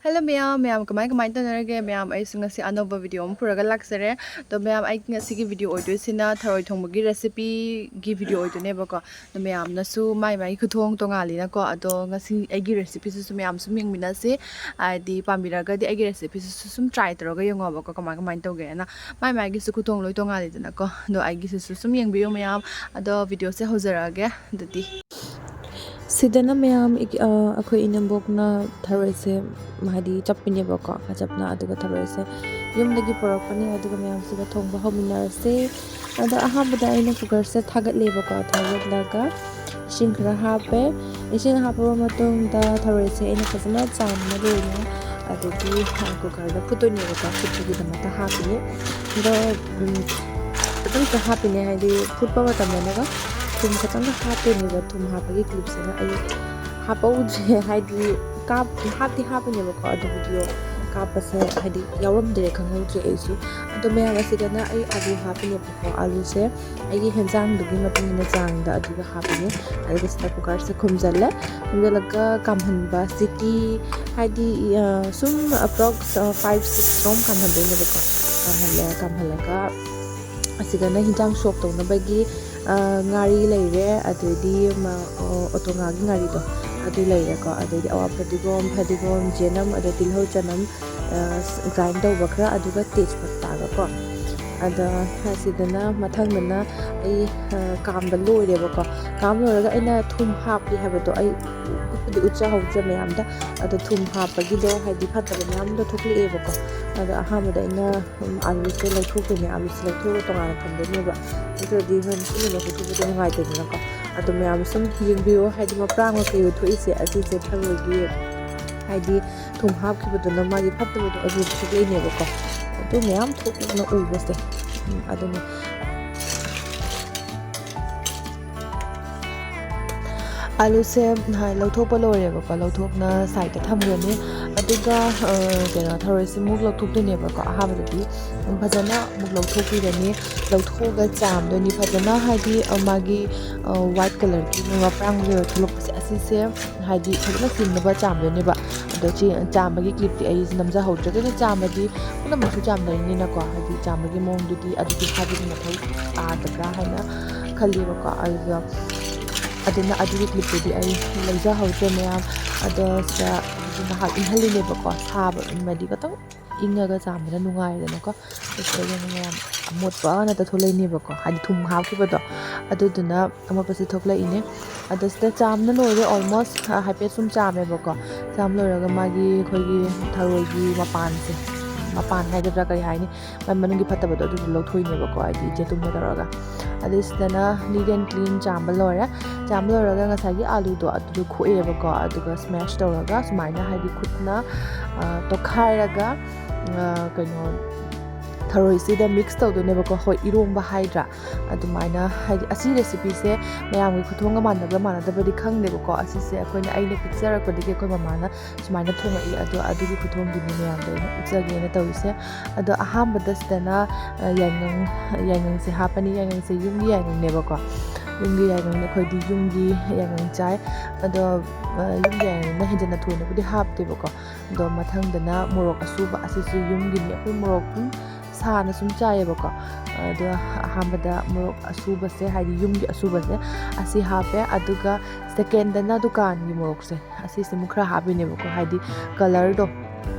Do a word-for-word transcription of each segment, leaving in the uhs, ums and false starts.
Hello ꯃꯌꯥꯝ, ꯃꯌꯥꯝ ꯀꯃꯥꯏ ꯀꯃꯥꯏꯅ ꯇꯧꯅꯔꯒꯦ? ꯃꯌꯥꯝ, ꯑꯩꯁꯨ ꯉꯁꯤ ꯑꯅꯧꯕ ꯚꯤꯗꯤꯑꯣ ꯑꯃ ꯄꯨꯔꯒ ꯂꯥꯛꯆꯔꯦ꯫ ꯑꯗꯣ ꯃꯌꯥꯝ, ꯑꯩ ꯉꯁꯤꯒꯤ ꯚꯤꯗꯤꯑꯣ ꯑꯣꯏꯗꯣꯏꯁꯤꯅ ꯊꯔꯣꯏ ꯊꯣꯡꯕꯒꯤ ꯔꯦꯁꯤꯄꯤꯒꯤ ꯚꯤꯗꯤꯑꯣ ꯑꯣꯏꯗꯣꯏꯅꯦꯕꯀꯣ꯫ ꯑꯗꯣ ꯃꯌꯥꯝꯅꯁꯨ ꯃꯥꯏ ꯃꯥꯏ ꯈꯨꯊꯣꯡ ꯇꯣꯉꯥꯜꯂꯤꯅꯀꯣ꯫ ꯑꯗꯣ ꯉꯁꯤ ꯑꯩꯒꯤ ꯔꯦꯁꯤꯄꯤꯁꯤꯁꯨ ꯃꯌꯥꯝ ꯁꯨꯝ ꯌꯦꯡꯃꯤꯟꯅꯁꯤ꯫ ꯍꯥꯏꯗꯤ ꯄꯥꯝꯕꯤꯔꯒꯗꯤ ꯑꯩꯒꯤ ꯔꯦꯁꯤꯄꯤꯁꯤꯁꯨ ꯁꯨꯝ ꯇ꯭ꯔꯥꯏ ꯇꯧꯔꯒ ꯌꯦꯡꯉꯣꯕꯀꯣ, ꯀꯃꯥꯏ ꯀꯃꯥꯏꯅ ꯇꯧꯒꯦꯅ꯫ ꯃꯥꯏ ꯃꯥꯏꯒꯤꯁꯨ ꯈꯨꯊꯣꯡ ꯂꯣꯏ ꯇꯣꯉꯥꯜꯂꯤꯗꯅꯀꯣ꯫ ꯑꯗꯣ ꯑꯩꯒꯤꯁꯤꯁꯨ ꯁꯨꯝ ꯌꯦꯡꯕꯤꯌꯨ ꯃꯌꯥꯝ꯫ ꯑꯗꯣ ꯚꯤꯗꯤꯑꯣꯁꯦ ꯍꯧꯖꯔꯛꯑꯒꯦ ꯑꯗꯨꯗꯤ꯫ ꯁꯤꯗꯅ ꯃꯌꯥꯝ, ꯑꯩꯈꯣꯏ ꯏꯅꯦꯝꯕꯣꯛꯅ ꯊꯔꯣꯏꯁꯦ ꯍꯥꯏꯗꯤ ꯆꯞꯄꯤꯅꯦꯕꯀꯣ, ꯈꯔ ꯆꯞꯅ, ꯑꯗꯨꯒ ꯊꯔꯣꯏꯁꯦ ꯌꯨꯝꯗꯒꯤ ꯄꯨꯔꯛꯄꯅꯦ꯫ ꯑꯗꯨꯒ ꯃꯌꯥꯝꯁꯤꯒ ꯊꯣꯡꯕ ꯍꯧꯃꯤꯟꯅꯔꯁꯦ꯫ ꯑꯗꯣ ꯑꯍꯥꯟꯕꯗ ꯑꯩꯅ ꯀꯨꯀꯔꯁꯦ ꯊꯥꯒꯠꯂꯦꯕꯀꯣ, ꯊꯥꯒꯠꯂꯒ ꯏꯁꯤꯡ ꯈꯔ ꯍꯥꯞꯄꯦ꯫ ꯏꯁꯤꯡ ꯍꯥꯞꯄꯕ ꯃꯇꯨꯡꯗ ꯊꯔꯣꯏꯁꯦ ꯑꯩꯅ ꯐꯖꯅ ꯆꯥꯝꯃ ꯂꯣꯏꯅ ꯑꯗꯒꯤ ꯀꯨꯀꯔꯗ ꯐꯨꯠꯇꯣꯏꯅꯦꯕꯀꯣ, ꯐꯨꯠꯄꯒꯤꯗꯃꯛꯇ ꯍꯥꯞꯄꯤꯅꯦ꯫ ꯑꯗꯣ ꯎꯝ, ꯈꯤꯇꯪꯁꯨ ꯍꯥꯞꯄꯤꯅꯦ, ꯍꯥꯏꯗꯤ ꯐꯨꯠꯄ ꯃꯇꯝꯗꯅꯒ ꯊꯨꯝ ꯈꯤꯇꯪꯒ ꯍꯥꯞꯇꯣꯏꯅꯦꯕ꯫ ꯊꯨꯝ ꯍꯥꯞꯄꯒꯤ ꯀ꯭ꯂꯤꯞꯁꯤꯅ ꯑꯩ ꯍꯥꯞꯄꯧꯗ꯭ꯔꯦ꯫ ꯍꯥꯏꯗꯤ ꯀꯥꯞ-, ꯍꯥꯞꯇꯤ ꯍꯥꯞꯄꯤꯅꯦꯕꯀꯣ, ꯑꯗꯨ ꯚꯤꯗꯤꯑꯣ ꯀꯥꯞꯄꯁꯦ ꯍꯥꯏꯗꯤ ꯌꯥꯎꯔꯝꯗ꯭ꯔꯦ, ꯈꯪꯍꯧꯗ꯭ꯔꯦ ꯑꯩꯁꯨ꯫ ꯑꯗꯣ ꯃꯌꯥꯝ, ꯑꯁꯤꯗꯅ ꯑꯩ ꯑꯥꯂꯨ ꯍꯥꯞꯄꯤꯅꯦꯕꯀꯣ꯫ ꯑꯥꯂꯨꯁꯦ ꯑꯩꯒꯤ ꯍꯦꯟꯖꯥꯡꯗꯨꯒꯤ ꯃꯇꯨꯡ ꯏꯟꯅ ꯆꯥꯡꯗ ꯑꯗꯨꯒ ꯍꯥꯞꯄꯤꯅꯦ꯫ ꯑꯗꯨꯒ ꯁꯤꯗ ꯀꯨꯀꯔꯁꯦ ꯈꯨꯝꯖꯤꯜꯂꯦ꯫ ꯈꯨꯝꯖꯤꯜꯂꯒ ꯀꯥꯝꯍꯟꯕ ꯁꯤꯇꯤ ꯍꯥꯏꯗꯤ, ꯑ, ꯁꯨꯝ ꯑꯦꯄ꯭ꯔꯣꯛꯁ, ꯑ, ꯐꯥꯏꯚ ꯁꯤꯛꯁ ꯔꯣꯝ ꯀꯥꯝꯍꯟꯗꯣꯏꯅꯦꯕꯀꯣ꯫ ꯀꯥꯝꯍꯜꯂꯦ꯫ ꯀꯥꯝꯍꯜꯂꯒ ꯑꯁꯤꯗꯅ ꯍꯤꯟꯖꯥꯡ ꯁꯣꯛ ꯇꯧꯅꯕꯒꯤ, ꯑ, ꯉꯥꯔꯤ ꯂꯩꯔꯦ, ꯑꯗꯩꯗꯤ ꯃ-, ꯑ, ꯑꯣꯇꯣꯉꯥꯒꯤ ꯉꯥꯔꯤꯗꯣ ꯑꯗꯨ ꯂꯩꯔꯦꯀꯣ꯫ ꯑꯗꯩꯗꯤ ꯑꯋꯥ ꯐꯗꯤꯒꯣꯝ, ꯐꯗꯤꯒꯣꯝ, ꯆꯦꯅꯝ, ꯑꯗꯩ ꯇꯤꯜꯍꯧ, ꯆꯅꯝ, ꯑ, ꯒ꯭ꯔꯥꯏꯟ ꯇꯧꯕ ꯈꯔ, ꯑꯗꯨꯒ ꯇꯦꯖꯄꯇꯥꯒꯀꯣ꯫ ꯑꯗ ꯑꯁꯤꯗꯅ ꯃꯊꯪꯗꯅ ꯑꯩ, ꯑ, ꯀꯥꯝꯕ ꯂꯣꯏꯔꯦꯕꯀꯣ꯫ ꯀꯥꯝ ꯂꯣꯏꯔꯒ ꯑꯩꯅ ꯊꯨꯝ ꯍꯥꯞꯄꯤ ꯍꯥꯏꯕꯗꯣ ꯑꯩ ꯎꯠꯄꯨꯗꯤ ꯎꯠꯆꯍꯧꯗ꯭ꯔꯦ ꯃꯌꯥꯝꯗ꯫ ꯑꯗꯣ ꯊꯨꯝ ꯍꯥꯞꯄꯒꯤꯗꯣ ꯍꯥꯏꯗꯤ ꯐꯠꯇꯕ ꯃꯌꯥꯝꯗꯣ ꯊꯣꯛꯂꯛꯑꯦꯕꯀꯣ꯫ ꯑꯗꯣ ꯑꯍꯥꯟꯕꯗ ꯑꯩꯅ ꯎꯝ, ꯑꯥꯂꯨꯁꯦ ꯂꯧꯊꯣꯛꯇꯣꯏꯅꯦ꯫ ꯑꯥꯂꯨꯁꯦ ꯂꯧꯊꯣꯛꯑꯒ ꯇꯣꯉꯥꯟꯅ ꯊꯝꯗꯣꯏꯅꯦꯕ, ꯅꯠꯇ꯭ꯔꯗꯤ ꯍꯣꯔꯦꯟ ꯄꯨꯟꯅ ꯂꯧꯊꯣꯛꯄꯗꯣ ꯅꯨꯡꯉꯥꯏꯇꯦꯗꯅꯀꯣ꯫ ꯑꯗꯣ ꯃꯌꯥꯝ ꯁꯨꯝ ꯌꯦꯡꯕꯤꯌꯣ, ꯍꯥꯏꯗꯤ ꯃꯄ꯭ꯔꯥꯡ ꯃꯀꯩꯒ ꯊꯣꯛꯏꯁꯦ ꯑꯁꯤꯁꯦ ꯊꯔꯣꯏꯒꯤ, ꯍꯥꯏꯗꯤ ꯊꯨꯝ ꯍꯥꯞꯈꯤꯕꯗꯨꯅ ꯃꯥꯒꯤ ꯐꯠꯇꯕꯗꯣ ꯑꯗꯨ ꯊꯣꯛꯂꯛꯏꯅꯦꯕꯀꯣ꯫ ꯑꯗꯨ ꯃꯌꯥꯝ ꯊꯣꯛꯂꯛꯅ ꯎꯕꯁꯦ꯫ ꯎꯝ, ꯑꯗꯨꯅ ꯑꯥꯂꯨꯁꯦ ꯅꯍꯥꯟ ꯂꯧꯊꯣꯛꯄ ꯂꯣꯏꯔꯦꯕꯀꯣ, ꯂꯧꯊꯣꯛꯅ ꯁꯥꯏꯗꯇ ꯊꯝꯈ꯭ꯔꯅꯤ꯫ ꯑꯗꯨꯒ, ꯑ, ꯀꯩꯅꯣ, ꯊꯔꯣꯏꯁꯦ ꯑꯃꯨꯛ ꯂꯧꯊꯣꯛꯇꯣꯏꯅꯦꯕꯀꯣ꯫ ꯑꯍꯥꯟꯕꯗꯗꯤ ꯐꯖꯅ ꯑꯃꯨꯛ ꯂꯧꯊꯣꯛꯄꯤꯔꯅꯤ꯫ ꯂꯧꯊꯣꯛꯑꯒ ꯆꯥꯝꯗꯣꯏꯅꯤ ꯐꯖꯅ, ꯍꯥꯏꯗꯤ, ꯑ, ꯃꯥꯒꯤ, ꯑ, ꯋꯥꯏꯠ ꯀꯂꯔꯒꯤ ꯃꯄ꯭ꯔꯥꯡ ꯊꯣꯛꯂꯛꯄꯁꯦ, ꯑꯁꯤꯁꯦ ꯍꯥꯏꯗꯤ ꯐꯖꯅ ꯁꯦꯡꯅꯕ ꯆꯥꯝꯗꯣꯏꯅꯦꯕ꯫ ꯑꯗꯣ ꯆꯦ ꯆꯥꯝꯕꯒꯤ ꯀ꯭ꯂꯤꯞꯇꯤ ꯑꯩ ꯅꯝꯖꯍꯧꯗ꯭ꯔꯦ꯫ ꯑꯗꯨꯅ ꯆꯥꯝꯕꯗꯤ ꯄꯨꯝꯅꯃꯛꯁꯨ ꯆꯥꯝꯅꯔꯤꯅꯤꯅꯀꯣ, ꯍꯥꯏꯗꯤ ꯆꯥꯝꯕꯒꯤ ꯃꯑꯣꯡꯗꯨꯗꯤ ꯑꯗꯨꯗꯤ ꯍꯥꯏꯕꯒꯤ ꯃꯊꯧ ꯇꯥꯗꯕ꯭ꯔꯥ ꯍꯥꯏꯅ ꯈꯜꯂꯦꯕꯀꯣ꯫ ꯑꯗꯨꯗ ꯑꯗꯨꯅ ꯑꯗꯨꯒꯤ ꯀ꯭ꯂꯤꯞꯇꯨꯗꯤ ꯑꯩ ꯂꯧꯖꯍꯧꯗ꯭ꯔꯦ ꯃꯌꯥꯝ꯫ ꯑꯗꯣ ꯁꯤꯗ ꯉꯥꯏꯍꯥꯛ ꯏꯪꯍꯜꯂꯤꯅꯦꯕꯀꯣ, ꯁꯥꯕ ꯏꯪꯉꯗꯤ ꯈꯤꯇꯪ ꯏꯪꯉꯒ ꯆꯥꯝꯕꯅ ꯅꯨꯡꯉꯥꯏꯗꯅꯀꯣ꯫ ꯁꯤꯗ ꯌꯦꯡꯉꯣ ꯃꯌꯥꯝ, ꯑꯃꯣꯠꯄ ꯉꯥꯛꯇ ꯊꯣꯛꯂꯛꯏꯅꯦꯕꯀꯣ, ꯍꯥꯏꯗꯤ ꯊꯨꯝ ꯍꯥꯞꯈꯤꯕꯗꯣ꯫ ꯑꯗꯨꯗꯨꯅ ꯑꯃꯣꯠꯄꯁꯦ ꯊꯣꯛꯂꯛꯏꯅꯦ꯫ ꯑꯗꯣ ꯁꯤꯗ ꯆꯥꯝꯅ ꯂꯣꯏꯔꯦ, almost, ꯑ, ꯍꯥꯏꯐꯦꯠ ꯁꯨꯝ ꯆꯥꯝꯃꯦꯕꯀꯣ꯫ ꯆꯥꯝ ꯂꯣꯏꯔꯒ ꯃꯥꯒꯤ ꯑꯩꯈꯣꯏꯒꯤ ꯊꯔꯣꯏꯒꯤ ꯃꯄꯥꯟꯁꯦ, ꯃꯄꯥꯟ ꯍꯥꯏꯒꯗ꯭ꯔꯥ ꯀꯔꯤ ꯍꯥꯏꯅꯤ, ꯃꯥꯏ ꯃꯅꯨꯡꯒꯤ ꯐꯠꯇꯕꯗꯣ ꯑꯗꯨꯗꯣ ꯂꯧꯊꯣꯛꯏꯅꯦꯕꯀꯣ, ꯍꯥꯏꯗꯤ ꯌꯦꯇꯨꯝꯅ ꯇꯧꯔꯒ꯫ ꯑꯗꯩ ꯁꯤꯗꯅ neat and clean ꯆꯥꯝꯕ ꯂꯣꯏꯔꯦ꯫ ꯆꯥꯝꯕ ꯂꯣꯏꯔꯒ ꯉꯁꯥꯏꯒꯤ ꯑꯥꯂꯨꯗꯣ ꯑꯗꯨꯗꯣ ꯈꯣꯛꯑꯦꯕꯀꯣ, ꯑꯗꯨꯒ smash ꯇꯧꯔꯒ ꯁꯨꯃꯥꯏꯅ, ꯍꯥꯏꯗꯤ ꯈꯨꯠꯅ, ꯑ, ꯇꯣꯠꯈꯥꯏꯔꯒ, ꯑ, ꯀꯩꯅꯣ, ꯊꯔꯣꯏꯁꯤꯗ mix ꯇꯧꯗꯣꯏꯅꯦꯕꯀꯣ꯫ ꯍꯣꯏ, ꯏꯔꯣꯝꯕ ꯍꯥꯏꯗ꯭ꯔꯥ, ꯑꯗꯨꯃꯥꯏꯅ, ꯍꯥꯏꯗꯤ ꯑꯁꯤ recipeꯁꯦ ꯃꯌꯥꯝꯒꯤ ꯈꯨꯊꯣꯡꯒ ꯃꯥꯟꯅꯕ꯭ꯔꯥ ꯃꯥꯟꯅꯗꯕ꯭ꯔꯗꯤ ꯈꯪꯗꯦꯕꯀꯣ꯫ ꯑꯁꯤꯁꯦ ꯑꯩꯈꯣꯏꯅ, ꯑꯩꯅ ꯄꯤꯛꯆꯔꯛꯄꯗꯒꯤ ꯑꯩꯈꯣꯏ ꯃꯃꯥꯅ ꯁꯨꯃꯥꯏꯅ ꯊꯣꯡꯉꯛꯏ꯫ ꯑꯗꯣ ꯑꯗꯨꯒꯤ ꯈꯨꯊꯣꯡꯗꯨꯅꯤ ꯃꯌꯥꯝꯗ ꯑꯩꯅ ꯎꯠꯆꯒꯦꯅ ꯇꯧꯔꯤꯁꯦ꯫ ꯑꯗꯣ ꯑꯍꯥꯟꯕꯗ ꯁꯤꯗꯅ, ꯑ, ꯌꯥꯏꯉꯪ, ꯌꯥꯏꯉꯪꯁꯦ ꯍꯥꯞꯄꯅꯤ꯫ ꯌꯥꯏꯉꯪꯁꯦ ꯌꯨꯝꯒꯤ ꯌꯥꯏꯉꯪꯅꯦꯕꯀꯣ꯫ ꯌꯨꯝꯒꯤ ꯌꯥꯏꯉꯪꯅꯦ, ꯑꯩꯈꯣꯏꯗꯤ ꯌꯨꯝꯒꯤ ꯌꯥꯏꯉꯪ ꯆꯥꯏ꯫ ꯑꯗꯣ, ꯑ, ꯌꯨꯝꯒꯤ ꯌꯥꯏꯉꯪꯅ ꯍꯦꯟꯖꯟꯅ ꯊꯣꯏꯅꯕꯨꯗꯤ ꯍꯥꯞꯇꯦꯕꯀꯣ꯫ ꯑꯗꯣ ꯃꯊꯪꯗꯅ ꯃꯣꯔꯣꯛ ꯑꯁꯨꯕ, ꯑꯁꯤꯁꯨ ꯌꯨꯝꯒꯤꯅꯤ꯫ ꯑꯩꯈꯣꯏ ꯃꯣꯔꯣꯛ ꯑꯗꯨꯝ ꯁꯥꯅ ꯁꯨꯝ ꯆꯥꯏꯌꯦꯕꯀꯣ꯫ ꯑꯗꯣ ꯑꯍꯥꯟꯕꯗ ꯃꯣꯔꯣꯛ ꯑꯁꯨꯕꯁꯦ, ꯍꯥꯏꯗꯤ ꯌꯨꯝꯒꯤ ꯑꯁꯨꯕꯁꯦ, ꯑꯁꯤ ꯍꯥꯞꯄꯦ꯫ ꯑꯗꯨꯒ secondꯗꯅ ꯗꯨꯀꯥꯟꯒꯤ ꯃꯣꯔꯣꯛꯁꯦ, ꯑꯁꯤꯁꯤꯃꯨꯛ ꯈꯔ ꯍꯥꯞꯄꯤꯅꯦꯕꯀꯣ, ꯍꯥꯏꯗꯤ colourꯗꯣ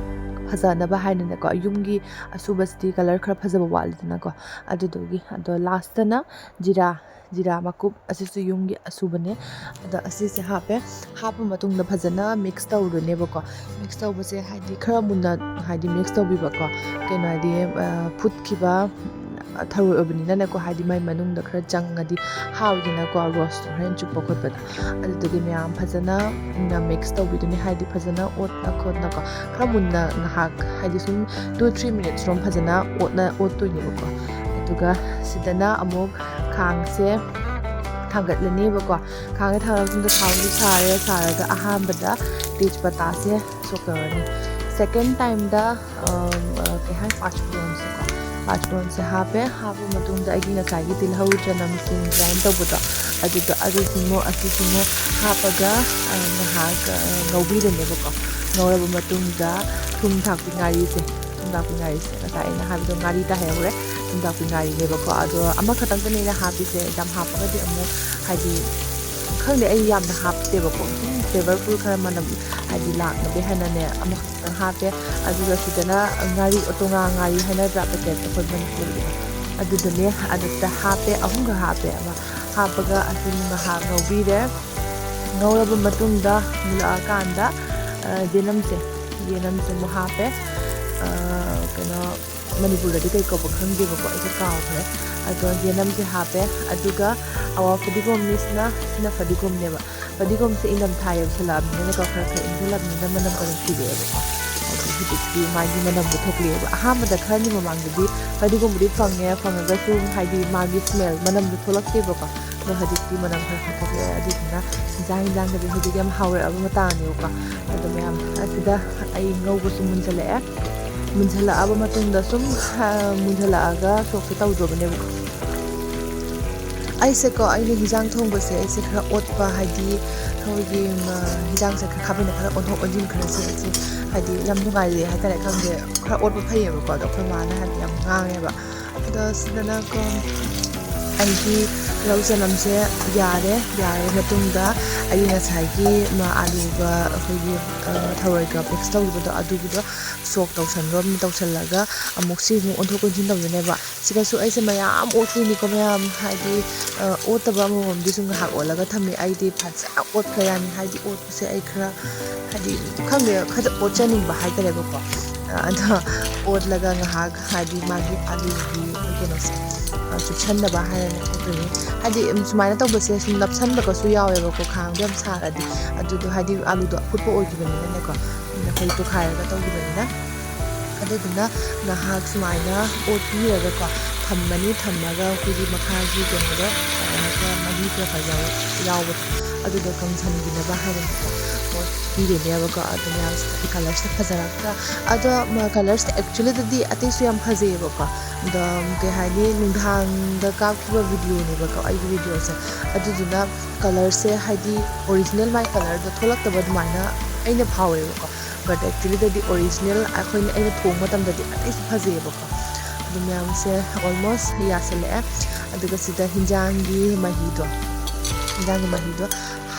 ꯐꯖꯅꯕ ꯍꯥꯏꯅꯅꯦꯀꯣ꯫ ꯌꯨꯝꯒꯤ ꯑꯁꯨꯕꯁꯤꯗꯤ colour ꯈꯔ ꯐꯖꯕ ꯋꯥꯠꯂꯤꯗꯅꯀꯣ, ꯑꯗꯨꯗꯨꯒꯤ꯫ ꯑꯗꯣ lastꯇꯅ ꯖꯤꯔꯥ, ꯖꯤꯔꯥ ꯃꯀꯨꯞ, ꯑꯁꯤꯁꯨ ꯌꯨꯝꯒꯤ ꯑꯁꯨꯕꯅꯦ꯫ ꯑꯗꯣ ꯑꯁꯤꯁꯦ ꯍꯥꯞꯄꯦ꯫ ꯍꯥꯞꯄ ꯃꯇꯨꯡꯗ ꯐꯖꯅ mix ꯇꯧꯔꯅꯦꯕꯀꯣ꯫ Mix ꯇꯧꯕꯁꯦ ꯍꯥꯏꯗꯤ ꯈꯔ ꯃꯨꯟꯅ, ꯍꯥꯏꯗꯤ mix ꯇꯧꯕꯤꯕꯀꯣ꯫ ꯀꯩꯅꯣ ꯍꯥꯏꯗꯤ, ꯑ, ꯐꯨꯠꯈꯤꯕ ꯊꯔꯣꯏ ꯑꯣꯏꯕꯅꯤꯅꯅꯦꯀꯣ, ꯍꯥꯏꯗꯤ ꯃꯥꯏ ꯃꯅꯨꯡꯗ ꯈꯔ ꯆꯪꯉꯗꯤ ꯍꯥꯎꯏꯗꯅꯀꯣ, roast ꯍꯣꯔꯦꯟ ꯆꯨꯞꯄ ꯈꯣꯠꯄꯗ꯫ ꯑꯗꯨꯗꯨꯒꯤ ꯃꯌꯥꯝ ꯐꯖꯅ mix ꯇꯧꯕꯤꯗꯣꯏꯅꯦ, ꯍꯥꯏꯗꯤ ꯐꯖꯅ ꯑꯣꯠꯅ ꯈꯣꯠꯅꯀꯣ꯫ ꯈꯔ ꯃꯨꯟꯅ ꯉꯥꯏꯍꯥꯛ, ꯍꯥꯏꯗꯤ ꯁꯨꯝ two three minutes ꯔꯣꯝ ꯐꯖꯅ ꯑꯣꯠꯅ, ꯑꯣꯠꯇꯣꯏꯅꯦꯕꯀꯣ꯫ ꯑꯗꯨꯒ ꯁꯤꯗꯅ ꯑꯃꯨꯛ ꯈꯥꯡꯁꯦ ꯊꯥꯡꯒꯠꯂꯅꯦꯕꯀꯣ꯫ ꯈꯥꯡꯁꯦ ꯊꯥꯡꯒꯠꯂ ꯃꯇꯨꯡꯗ ꯊꯥꯎꯁꯦ ꯁꯥꯔꯦ, ꯁꯥꯔꯒ ꯑꯍꯥꯟꯕꯗ ꯇꯦꯖꯄꯇꯥꯁꯦ ꯁꯣꯛ ꯇꯧꯔꯅꯤ꯫ Second timeꯗ, ꯑ, ꯀꯩ ꯍꯥꯏ, ꯄꯥꯆꯐꯣꯔꯟꯁꯦꯀꯣ꯫ ꯄꯥꯆꯐꯣꯔꯟꯁꯦ ꯍꯥꯞꯄꯦ꯫ ꯍꯥꯞꯄ ꯃꯇꯨꯡꯗ ꯑꯩꯒꯤ ꯉꯁꯥꯏꯒꯤ ꯇꯤꯜꯍꯧ, ꯆꯅꯝ, ꯁꯤꯡ grind ꯇꯧꯕꯗꯣ, ꯑꯗꯨꯗꯣ, ꯑꯗꯨꯁꯤꯃꯨꯛ, ꯑꯁꯤꯁꯤꯃꯨꯛ ꯍꯥꯞꯄꯒ, ꯑ, ꯉꯥꯏꯍꯥꯛ, ꯑ, ꯉꯧꯕꯤꯔꯅꯦꯕꯀꯣ꯫ ꯉꯧꯔꯕ ꯃꯇꯨꯡꯗ ꯊꯨꯝ ꯊꯥꯛꯄꯤ ꯉꯥꯔꯤꯁꯦ, ꯊꯨꯝ ꯊꯥꯛꯄꯤ ꯉꯥꯔꯤꯁꯦ, ꯉꯁꯥꯏ ꯑꯩꯅ ꯍꯥꯏꯕꯗꯣ ꯉꯥꯔꯤ ꯇꯥꯍꯩꯍꯧꯔꯦ꯫ ꯊꯨꯝ ꯊꯥꯛꯄꯤ ꯉꯥꯔꯤꯅꯦꯕꯀꯣ꯫ ꯑꯗꯣ ꯑꯃꯈꯛꯇꯪꯗꯅꯦ ꯑꯩꯅ ꯍꯥꯞꯄꯤꯁꯦ, ꯌꯥꯝ ꯍꯥꯞꯄꯒꯗꯤ ꯑꯃꯨꯛ ꯍꯥꯏꯗꯤ ꯈꯪꯗꯦ, ꯑꯩ ꯌꯥꯝꯅ ꯍꯥꯞꯇꯦꯕꯀꯣ꯫ ꯁꯨꯝ flavorful ꯈꯔ ꯃꯅꯝ ꯍꯥꯏꯗꯤ ꯂꯥꯛꯅꯕ ꯍꯥꯏꯅꯅꯦ ꯑꯃꯈꯛꯇꯪ ꯍꯥꯞꯄꯦ꯫ ꯑꯗꯨꯒ ꯁꯤꯗꯅ ꯉꯥꯔꯤ, ꯑꯣꯇꯣꯉꯥ ꯉꯥꯔꯤ ꯍꯥꯏꯅꯗ꯭ꯔꯥ, packet ꯑꯩꯈꯣꯏ ꯃꯅꯤꯄꯨꯔꯒꯤꯗꯣ, ꯑꯗꯨꯗꯨꯅꯦ꯫ ꯑꯗꯨꯗ ꯍꯥꯞꯄꯦ, ꯑꯍꯨꯝꯒ ꯍꯥꯞꯄꯦ꯫ ꯑꯃ ꯍꯥꯞꯄꯒ ꯑꯁꯤ ꯉꯥꯏꯍꯥꯛ ꯉꯧꯕꯤꯔꯦ꯫ ꯉꯧꯔꯕ ꯃꯇꯨꯡꯗ ꯃꯨꯜꯂꯛꯑꯀꯥꯟꯗ ꯌꯦꯅꯝꯁꯦ, ꯌꯦꯅꯝꯁꯦ ꯑꯃꯨꯛ ꯍꯥꯞꯄꯦ꯫ ꯀꯩꯅꯣ, ꯃꯅꯤꯄꯨꯔꯗꯗꯤ ꯀꯩ ꯀꯧꯕ ꯈꯪꯗꯦꯕꯀꯣ, ꯑꯩꯁꯦ ꯀꯥꯎꯈ꯭ꯔꯦ꯫ ꯑꯗꯣ ꯌꯦꯅꯝꯁꯦ ꯍꯥꯞꯄꯦ꯫ ꯑꯗꯨꯒ ꯑꯋꯥ ꯐꯗꯤꯒꯣꯝꯅꯤ꯫ ꯁꯤꯅ ꯁꯤꯅ ꯐꯗꯤꯒꯣꯝꯅꯦꯕ꯫ ꯐꯗꯤꯒꯣꯝꯁꯦ ꯏꯪꯊꯝꯊꯥ ꯌꯧꯁꯜꯂꯛꯑꯕꯅꯤꯅꯀꯣ, ꯈꯔ ꯈꯔ ꯏꯪꯁꯜꯂꯛꯑꯕꯅꯤꯅ ꯃꯅꯝ ꯈꯔ ꯊꯤꯔꯛꯑꯦꯕꯀꯣ꯫ ꯑꯗꯣ ꯍꯧꯖꯤꯛꯇꯤ ꯃꯥꯒꯤ ꯃꯅꯝꯗꯣ ꯊꯣꯛꯂꯛꯑꯦꯕ꯫ ꯑꯍꯥꯟꯕꯗ ꯈꯔꯅꯤ ꯃꯃꯥꯡꯗꯗꯤ ꯐꯗꯤꯒꯣꯝꯕꯨꯗꯤ ꯐꯪꯉꯦ, ꯐꯪꯉꯒꯁꯨ ꯍꯥꯏꯗꯤ ꯃꯥꯒꯤ smell, ꯃꯅꯝꯗꯣ ꯊꯣꯛꯂꯛꯇꯦꯕꯀꯣ꯫ ꯑꯗꯣ ꯍꯧꯖꯤꯛꯇꯤ ꯃꯅꯝ ꯈꯔ ꯈꯔ ꯊꯣꯛꯂꯛꯑꯦ꯫ ꯑꯗꯨꯗꯨꯅ ꯏꯟꯖꯥꯡ ꯏꯟꯖꯥꯡꯗꯗꯤ ꯍꯧꯖꯤꯛ ꯌꯥꯝ ꯍꯥꯎꯔꯛꯑꯕ ꯃꯇꯥꯡꯅꯦꯕꯀꯣ꯫ ꯑꯗꯣ ꯃꯌꯥꯝ ꯑꯁꯤꯗ ꯑꯩ ꯉꯧꯕꯁꯨ ꯃꯨꯟꯖꯜꯂꯛꯑꯦ꯫ ꯃꯨꯟꯖꯜꯂꯛꯑꯕ ꯃꯇꯨꯡꯗ ꯁꯨꯝ ꯃꯨꯟꯖꯜꯂꯛꯑꯒ ꯁꯣꯛꯁꯦ ꯇꯧꯗ꯭ꯔꯣꯕꯅꯦꯕꯀꯣ꯫ ꯑꯩꯁꯦꯀꯣ, ꯑꯩꯅ ꯍꯤꯟꯖꯥꯡ ꯊꯣꯡꯕꯁꯦ ꯑꯩꯁꯦ ꯈꯔ ꯑꯣꯠꯄ, ꯍꯥꯏꯗꯤ ꯑꯩꯈꯣꯏꯒꯤ ꯍꯤꯟꯖꯥꯡꯁꯦ ꯈꯔ ꯈꯥꯕꯩꯅ ꯈꯔ ꯑꯣꯟꯊꯣꯛ ꯑꯣꯟꯁꯤꯟ ꯈꯔ ꯁꯦ ꯑꯩꯁꯦ ꯍꯥꯏꯗꯤ ꯌꯥꯝ ꯅꯨꯡꯉꯥꯏꯖꯩ ꯍꯥꯏꯇꯥꯔꯦ꯫ ꯈꯪꯗꯦ, ꯈꯔ ꯑꯣꯠꯄ ꯐꯩꯌꯦꯕꯀꯣ꯫ ꯑꯗꯣ ꯑꯩꯈꯣꯏ ꯃꯥꯅ ꯍꯥꯏꯕꯗꯤ ꯌꯥꯝ ꯉꯥꯡꯉꯦꯕ꯫ ꯑꯗꯣ ꯁꯤꯗꯅꯀꯣ ꯑꯩꯒꯤ ꯇꯤꯜꯍꯧ ꯆꯅꯝꯁꯦ ꯌꯥꯔꯦ꯫ ꯌꯥꯔꯕ ꯃꯇꯨꯡꯗ ꯑꯩꯒꯤ ꯉꯁꯥꯏꯒꯤ ꯑꯂꯨꯒ ꯑꯩꯈꯣꯏꯒꯤ ꯊꯔꯣꯏꯒ mix ꯇꯧꯈꯤꯕꯗꯣ ꯑꯗꯨꯒꯤꯗꯣ ꯁꯣꯛ ꯇꯧꯁꯟꯈ꯭ꯔꯣ꯫ ꯇꯧꯁꯜꯂꯒ ꯑꯃꯨꯛ ꯁꯤ ꯑꯃꯨꯛ ꯑꯣꯟꯊꯣꯛ ꯑꯣꯟꯁꯤꯟ ꯇꯧꯗꯣꯏꯅꯦꯕ꯫ ꯁꯤꯗꯁꯨ ꯑꯩꯁꯦ ꯃꯌꯥꯝ ꯑꯣꯠꯇꯣꯏꯅꯤꯀꯣ ꯃꯌꯥꯝ, ꯍꯥꯏꯗꯤ ꯑꯣꯠꯇꯕ ꯑꯃꯃꯝꯗꯤ ꯁꯨꯝ ꯉꯥꯏꯍꯥꯛ ꯑꯣꯠꯂꯒ ꯊꯝꯃꯤ꯫ ꯑꯩꯗꯤ ꯐꯖꯅ ꯑꯣꯠꯈ꯭ꯔꯦ ꯌꯥꯅꯤ, ꯍꯥꯏꯗꯤ ꯑꯣꯠꯄꯁꯦ ꯑꯩ ꯈꯔ ꯍꯥꯏꯗꯤ ꯈꯪꯗꯦ, ꯈꯔ ꯑꯣꯠꯆꯅꯤꯡꯕ ꯍꯥꯏꯇꯥꯔꯦꯕꯀꯣ꯫ ꯑꯗꯣ ꯑꯣꯠꯂꯒ ꯉꯥꯏꯍꯥꯛ ꯍꯥꯏꯗꯤ ꯃꯥꯒꯤ ꯑꯂꯨꯒꯤ ꯀꯩꯅꯣꯁꯦ ꯆꯨꯞꯁꯟꯅꯕ ꯍꯥꯏꯔꯅꯦ ꯑꯣꯠꯇꯣꯏꯅꯤ꯫ ꯍꯥꯏꯗꯤ ꯁꯨꯃꯥꯏꯅ ꯇꯧꯕꯁꯦ ꯁꯨꯝ ꯅꯞꯁꯟꯕꯒꯁꯨ ꯌꯥꯎꯋꯦꯕꯀꯣ, ꯈꯥꯡꯗꯣ ꯌꯥꯝ ꯁꯥꯔꯗꯤ꯫ ꯑꯗꯨꯗꯣ ꯍꯥꯏꯗꯤ ꯑꯂꯨꯗꯣ ꯑꯐꯨꯠꯄ ꯑꯣꯏꯈꯤꯕꯅꯤꯅꯅꯦꯀꯣ, ꯑꯩꯈꯣꯏ ꯇꯣꯈꯥꯏꯔꯒ ꯇꯧꯈꯤꯕꯅꯤꯅ꯫ ꯑꯗꯨꯗꯨꯅ ꯉꯥꯏꯍꯥꯛ ꯁꯨꯃꯥꯏꯅ ꯑꯣꯠꯄꯤꯔꯒꯀꯣ ꯊꯝꯃꯅꯤ꯫ ꯊꯝꯃꯒ ꯑꯩꯈꯣꯏꯒꯤ ꯃꯈꯥꯒꯤ ꯀꯩꯅꯣꯗꯣ ꯈꯔ ꯃꯍꯤ ꯈꯔ ꯈꯔ ꯌꯥꯎꯕꯗꯣ ꯑꯗꯨꯗꯣ ꯀꯪꯁꯟꯈꯤꯅꯕ ꯍꯥꯏꯅꯀꯣ ꯑꯣꯠꯄꯤꯔꯅꯦꯕꯀꯣ꯫ ꯑꯗꯨ ꯃꯌꯥꯝꯁꯤꯗ ꯀꯂꯔꯁꯦ ꯐꯖꯔꯛꯇ꯭ꯔꯥ? ꯑꯗꯣ ꯀꯂꯔꯁꯦ actually ꯑꯇꯩꯁꯨ ꯌꯥꯝ ꯐꯖꯩꯌꯦꯕꯀꯣ꯫ ꯑꯗꯣ ꯀꯩ ꯍꯥꯏꯅꯤ, ꯅꯨꯡꯗꯥꯡꯗ ꯀꯥꯞꯈꯤꯕ videoꯅꯦꯕꯀꯣ ꯑꯩꯒꯤ videoꯁꯦ꯫ ꯑꯗꯨꯗꯨꯅ ꯀꯂꯔꯁꯦ ꯍꯥꯏꯗꯤ original ꯃꯥꯏ ꯀꯂꯔꯗꯣ ꯊꯣꯛꯂꯛꯇꯕ ꯑꯗꯨꯃꯥꯏꯅ ꯑꯩꯅ ꯐꯥꯎꯋꯦꯕꯀꯣ꯫ But actually ꯗꯗꯤ original ꯑꯩꯈꯣꯏꯅ, ꯑꯩꯅ ꯊꯣꯡꯕ ꯃꯇꯝꯗꯗꯤ ꯑꯇꯩꯁꯨ ꯐꯖꯩꯌꯦꯕꯀꯣ꯫ ꯑꯗꯨ ꯃꯌꯥꯝꯁꯦ almost ꯌꯥꯁꯜꯂꯛꯑꯦ꯫ ꯑꯗꯨꯒ ꯁꯤꯗ ꯍꯤꯟꯖꯥꯡꯒꯤ ꯃꯍꯤꯗꯣ, ꯍꯤꯟꯖꯥꯡꯒꯤ ꯃꯍꯤꯗꯣ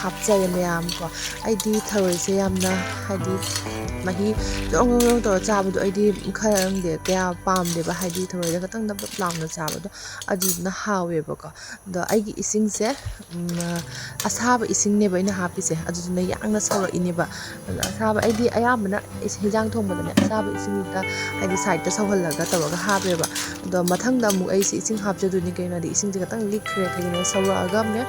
ꯍꯥꯞꯆꯔꯦ ꯃꯌꯥꯝ ꯀꯣ꯫ ꯑꯩꯗꯤ ꯊꯔꯣꯏꯁꯦ ꯌꯥꯝꯅ, ꯍꯥꯏꯗꯤ, ꯃꯍꯤ ꯖꯣꯡ ꯖꯣꯡ ꯖꯣꯡ ꯇꯧꯔ ꯆꯥꯕꯗꯣ ꯑꯩꯗꯤ ꯈꯔ ꯈꯪꯗꯦ, ꯀꯌꯥ ꯄꯥꯝꯗꯦꯕ꯫ ꯍꯥꯏꯗꯤ ꯊꯔꯣꯏꯗ ꯈꯇꯪ ꯅꯞ ꯅꯞ ꯂꯥꯎꯅ ꯆꯥꯕꯗꯣ ꯑꯗꯨꯗꯨꯅ ꯍꯥꯎꯋꯦꯕꯀꯣ꯫ ꯑꯗꯣ ꯑꯩꯒꯤ ꯏꯁꯤꯡꯁꯦ, ꯎꯝ, ꯑꯁꯥꯕ ꯏꯁꯤꯡꯅꯦꯕ ꯑꯩꯅ ꯍꯥꯞꯄꯤꯁꯦ, ꯑꯗꯨꯗꯨꯅ ꯌꯥꯡꯅ ꯁꯧꯔꯛꯏꯅꯦꯕ꯫ ꯑꯗꯣ ꯑꯁꯥꯕ, ꯑꯩꯗꯤ ꯑꯌꯥꯝꯕꯅ ꯏꯁ-, ꯍꯤꯟꯖꯥꯡ ꯊꯣꯡꯕꯗꯅꯦ ꯑꯁꯥꯕ ꯏꯁꯤꯡꯗ, ꯍꯥꯏꯗꯤ, side ꯇ ꯁꯧꯍꯜꯂꯒ ꯇꯧꯔꯒ ꯍꯥꯞꯄꯦꯕ꯫ ꯑꯗꯣ ꯃꯊꯪꯗ ꯑꯃꯨꯛ ꯑꯩꯁꯦ ꯏꯁꯤꯡ ꯍꯥꯞꯆꯗꯣꯏꯅꯤ, ꯀꯩꯒꯤꯅꯣꯗꯤ ꯏꯁꯤꯡꯁꯦ ꯈꯤꯇꯪ ꯂꯤꯛꯈ꯭ꯔꯦ꯫ ꯀꯩꯒꯤꯅꯣ, ꯁꯧꯔꯛꯑꯒꯅꯦ,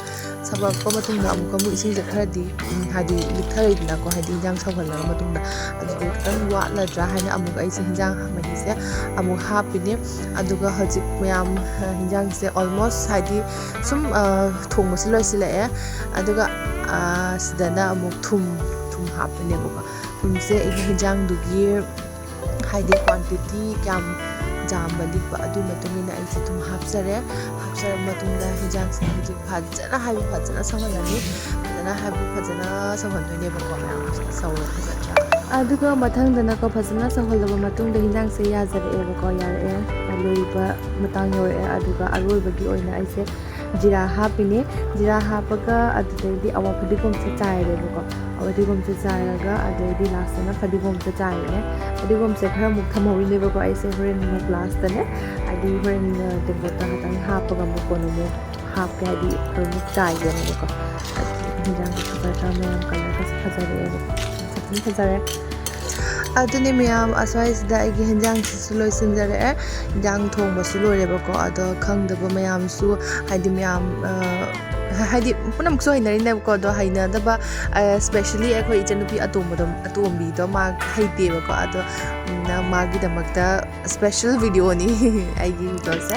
ꯁꯧꯔꯛꯄ ꯃꯇꯨꯡꯗ ꯑꯃꯨꯛꯀ ꯑꯃꯨꯛ ꯏꯁꯤꯡꯁꯦ ꯈꯔꯗꯤ, ꯎꯝ, ꯍꯥꯏꯗꯤ, ꯂꯤꯛꯊꯔꯛꯏꯗꯅꯀꯣ, ꯍꯥꯏꯗꯤ ꯍꯤꯟꯖꯥꯡ ꯁꯧꯍꯜꯂꯕ ꯃꯇꯨꯡꯗ꯫ ꯑꯗꯨꯗꯣ ꯈꯤꯇꯪ ꯋꯥꯠꯂꯗ꯭ꯔꯥ ꯍꯥꯏꯅ ꯑꯃꯨꯛ ꯑꯩꯁꯦ ꯍꯤꯟꯖꯥꯡ ꯃꯍꯤꯁꯦ ꯑꯃꯨꯛ ꯍꯥꯞꯄꯤꯅꯦ꯫ ꯑꯗꯨꯒ ꯍꯧꯖꯤꯛ ꯃꯌꯥꯝ, ꯑ, ꯍꯤꯟꯖꯥꯡꯁꯦ almost, ꯍꯥꯏꯗꯤ, ꯁꯨꯝ, ꯑ, ꯊꯣꯡꯕꯁꯨ ꯂꯣꯏꯁꯤꯜꯂꯛꯑꯦ꯫ ꯑꯗꯨꯒ, ꯑ, ꯁꯤꯗꯅ ꯑꯃꯨꯛ ꯊꯨꯝ, ꯊꯨꯝ ꯍꯥꯞꯄꯅꯦꯕꯀꯣ꯫ ꯊꯨꯝꯁꯦ ꯑꯩꯒꯤ ꯍꯤꯟꯖꯥꯡꯗꯨꯒꯤ, ꯍꯥꯏꯗꯤ, quantity ꯀꯌꯥꯝ ꯆꯥꯝꯕ ꯂꯤꯛꯄ ꯑꯗꯨꯒꯤ ꯃꯇꯨꯡ ꯏꯟꯅ ꯑꯩꯁꯦ ꯊꯨꯝ ꯍꯥꯞꯆꯔꯦ꯫ ꯍꯥꯞꯆꯔꯕ ꯃꯇꯨꯡꯗ ꯍꯤꯟꯖꯥꯡꯁꯦ ꯍꯧꯖꯤꯛ ꯐꯖꯅ, ꯍꯥꯏꯗꯤ, ꯐꯖꯅ ꯁꯧꯍꯜꯂꯅꯤ꯫ ꯐꯖꯅ, ꯍꯥꯏꯗꯤ, ꯐꯖꯅ ꯁꯧꯍꯟꯗꯣꯏꯅꯦꯕꯀꯣ ꯃꯌꯥꯝ꯫ ꯁꯧꯔ ꯐꯖꯅ꯫ ꯑꯗꯨꯒ ꯃꯊꯪꯗꯅꯀꯣ, ꯐꯖꯅ ꯁꯧꯍꯜꯂꯕ ꯃꯇꯨꯡꯗ ꯍꯤꯟꯖꯥꯡꯁꯦ ꯌꯥꯖꯔꯛꯑꯦꯕꯀꯣ, ꯌꯥꯔꯛꯑꯦ꯫ ꯂꯣꯏꯕ ꯃꯇꯥꯡ ꯌꯧꯔꯛꯑꯦ꯫ ꯑꯗꯨꯒ ꯑꯔꯣꯏꯕꯒꯤ ꯑꯣꯏꯅ ꯑꯩꯁꯦ ꯖꯤꯔꯥ ꯍꯥꯞꯄꯤꯅꯦ꯫ ꯖꯤꯔꯥ ꯍꯥꯞꯄꯒ ꯑꯗꯨꯗꯩꯗꯤ ꯑꯋꯥ ꯐꯗꯤꯒꯣꯝꯁꯦ ꯆꯥꯏꯔꯦꯕꯀꯣ꯫ ꯑꯋꯥ ꯐꯗꯤꯒꯣꯝꯁꯦ ꯆꯥꯏꯔꯒ ꯑꯗꯩꯗꯤ last ꯇꯅ ꯐꯗꯤꯒꯣꯝꯁꯦ ꯆꯥꯏꯔꯦ꯫ ꯐꯗꯤꯒꯣꯝꯁꯦ ꯈꯔ ꯑꯃꯨꯛ ꯊꯝꯍꯧꯔꯤꯅꯦꯕꯀꯣ ꯑꯩꯁꯦ, ꯍꯣꯔꯦꯟ ꯑꯃꯨꯛ last ꯇꯅꯦ, ꯍꯥꯏꯗꯤ ꯍꯣꯔꯦꯟ, ꯑ, ꯇꯦꯡꯀꯣꯠꯇ ꯈꯇꯪ ꯍꯥꯞꯄꯒ ꯑꯃꯨꯛ ꯀꯣꯟꯅ ꯑꯃꯨꯛ ꯍꯥꯞꯀꯦ, ꯍꯥꯏꯗꯤ ꯑꯃꯨꯛ ꯆꯥꯏꯒꯦꯅꯦꯕꯀꯣ꯫ ꯑꯗꯨꯗꯤ ꯍꯤꯟꯖꯥꯡꯁꯦ ꯐꯖꯗ꯭ꯔꯥ ꯃꯌꯥꯝ, colour ꯒꯁꯦ ꯐꯖꯔꯛꯑꯦꯕꯀꯣ꯫ ꯐꯖꯅ ꯐꯖꯔꯦ꯫ ꯑꯗꯨꯅꯤ ꯃꯌꯥꯝ, ꯑꯁ꯭ꯋꯥꯏꯁꯤꯗ ꯑꯩꯒꯤ ꯍꯤꯟꯖꯥꯡꯁꯤꯁꯨ ꯂꯣꯏꯁꯤꯟꯖꯔꯛꯑꯦ꯫ ꯍꯤꯟꯖꯥꯡ ꯊꯣꯡꯕꯁꯨ ꯂꯣꯏꯔꯦꯕꯀꯣ꯫ ꯑꯗꯣ ꯈꯪꯗꯕ ꯃꯌꯥꯝꯁꯨ, ꯍꯥꯏꯗꯤ ꯃꯌꯥꯝ, ꯑ, ꯍꯥꯏꯗꯤ ꯄꯨꯝꯅꯃꯛꯁꯨ ꯍꯩꯅꯔꯤꯅꯦꯕꯀꯣ꯫ ꯑꯗꯣ ꯍꯩꯅꯗꯕ, ꯑ, specially ꯑꯩꯈꯣꯏ ꯏꯆꯟꯅꯨꯄꯤ ꯑꯇꯣꯝꯕꯗꯣ, ꯑꯇꯣꯝꯕꯤꯗꯣ ꯃꯥ ꯍꯩꯇꯦꯕꯀꯣ꯫ ꯑꯗꯣ, ꯎꯝ, ꯃꯥꯒꯤꯗꯃꯛꯇ special video ꯅꯤ ꯑꯩꯒꯤ video ꯁꯦ꯫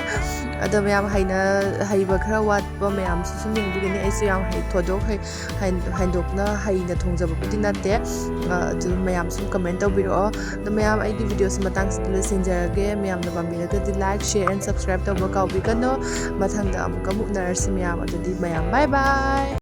ꯑꯗꯣ ꯃꯌꯥꯝ ꯍꯩꯅ-, ꯍꯩꯕ ꯈꯔ ꯋꯥꯠꯄ ꯃꯌꯥꯝꯁꯨ ꯁꯨꯝ ꯌꯦꯡꯕꯤꯒꯅꯤ꯫ ꯑꯩꯁꯨ ꯌꯥꯝ ꯍꯩ-, ꯊꯣꯏꯗꯣꯛ ꯍꯩ-, ꯍꯩ-, ꯍꯦꯟꯗꯣꯛꯅ ꯍꯩꯅ ꯊꯣꯡꯖꯕꯕꯨꯗꯤ ꯅꯠꯇꯦ꯫ ꯑ, ꯑꯗꯨ ꯃꯌꯥꯝ ꯁꯨꯝ comment ꯇꯧꯕꯤꯔꯛꯑꯣ꯫ ꯑꯗꯣ ꯃꯌꯥꯝ, ꯑꯩꯒꯤ video ꯁꯦ ꯃꯇꯥꯡꯁꯤꯗ ꯂꯣꯏꯁꯤꯟꯖꯔꯒꯦ꯫ ꯃꯌꯥꯝꯅ ꯄꯥꯝꯕꯤꯔꯒꯗꯤ like, share and subscribe ꯇꯧꯕ ꯀꯥꯎꯕꯤꯒꯅꯨ꯫ ꯃꯊꯪꯗ ꯑꯃꯨꯛꯀ ꯑꯃꯨꯛ ꯎꯅꯔꯁꯤ ꯃꯌꯥꯝ꯫ ꯑꯗꯨꯗꯤ ꯃꯌꯥꯝ bye bye꯫